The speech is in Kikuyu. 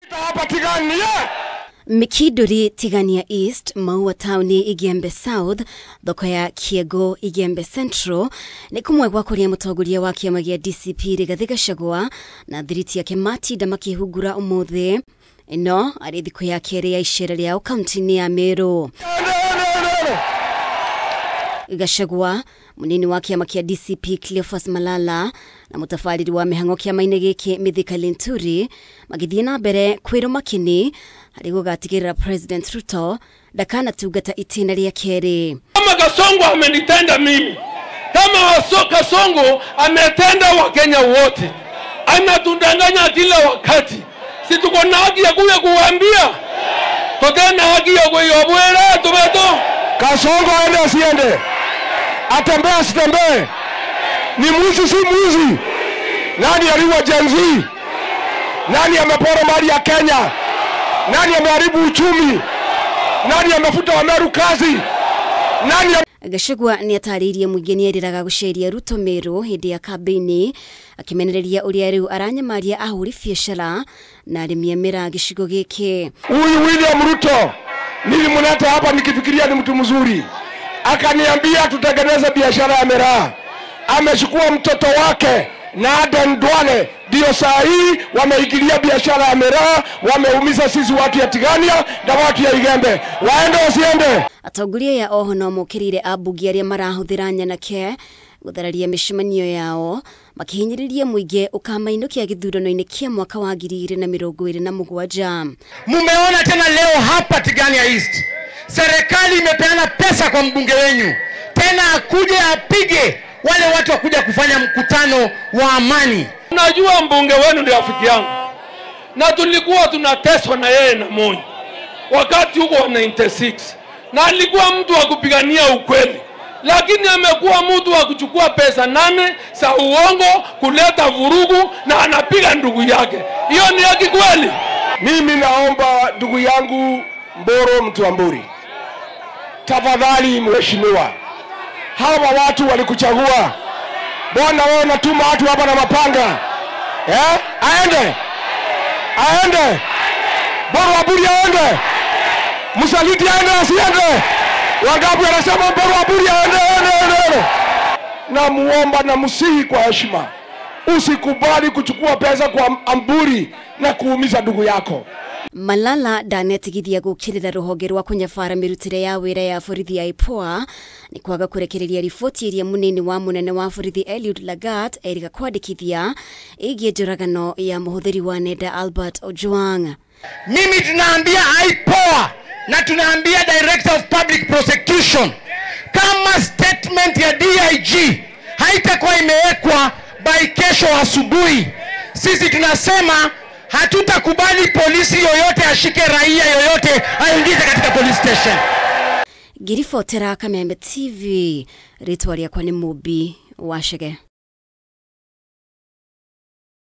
Hapa Tigania Mikiduri Tigania East, Maua Town Igembe South, thoko ya Kiego Igembe Central ni kumwe gwa kuria mutongoria wa kiama gia DCP Rigathi Gachagua na thiriti yake Matinda makihungura umuthi ino ari thiku ya keri ya icera riao kaunti-ini ya Meru. Gachagua munini wa kiama kia DCP Cleophas Malala na mutabariri wa mihango kiama-ini giki Mithika Linturi magithie na mbere kwirwo makini hari gugatigirira President Ruto ndakanatungata itina ria keri. Kama Kasongo amenitenda mimi, kama Kasongo ametenda Wakenya wote, anatundanganya kila wakati. Si tuko na haki ya kuja kuambia, tutena haki ya kuiobwera tumeto. Kasongo aende asiende, atembee asitembee, ni mwizi si mwizi? Nani aliua Gen Z? Nani amepora mali ya Kenya? Nani ameharibu uchumi? Nani amefuta Wameru kazi? Nani? Gachagua ni atarĩirie mũingĩ nĩerĩraga gũceria Ruto Meru hĩndĩ ya kambĩini akĩmenereria ũrĩa rĩu aranyamaria ahũri biacara na arĩmi a mĩraa gĩcigo gĩkĩ. Huyu William Ruto nilimleta hapa nikifikiria ni mtu mzuri, akaniambia tutengeneze biashara ya miraa. Amechukua mtoto wake na Aden Duale, ndio saa hii wameingilia biashara ya miraa, wameumiza sisi watu ya Tigania na watu ya Igembe. Waende wasiende? Atongoria ya oho no mokirire ambunge aria marahuthira nyanake guthararia micemanio yao makihinyiriria muingi ukamainukia githurano-ini kia mwaka wa 2027. Mumeona tena leo hapa Tigania East serikali imepeana pesa kwa mbunge wenyu tena akuje apige wale watu wakuja kufanya mkutano wa amani. Najua mbunge wenu ndio rafiki yangu, na tulikuwa tunateswa na yeye na Moi wakati huko 96, na alikuwa mtu wa kupigania ukweli, lakini amekuwa mtu wa kuchukua pesa 8 za uongo kuleta vurugu na anapiga ndugu yake. Hiyo ni haki kweli? Mimi naomba ndugu yangu Mboro Mtuamburi, tafadhali mheshimiwa, hawa watu walikuchagua, mbona wewe unatuma watu hapa na mapanga? Aende, aende Mboro Aburi, aende msaliti, aende asiende? Wangapi wanasema Mboro Aburi aende, aende, aende? Na muomba na msihi kwa heshima, usikubali kuchukua pesa kwa Amburi na kuumiza ndugu yako. Malala ndanetigithia gukirira ruhonge rwa kunyabara mirutire ya wira ya borithi ya IPOA ni kwaga kurekereria riboti iria munini wa munene wa borithi Eliud Lagat erika kwandikithia igie njũragano ya muhuthiri wa nenda Albert Ojwang. Mimi tunaambia IPOA na tunaambia Director of Public Prosecution, kama statement ya DIG haitakuwa imewekwa by kesho asubuhi, sisi tunasema hatutakubali polisi yoyote ashike raia yoyote aingize katika police station. Ngiribotera Kameme TV, ritwa riakwa ni Mubi Wachege.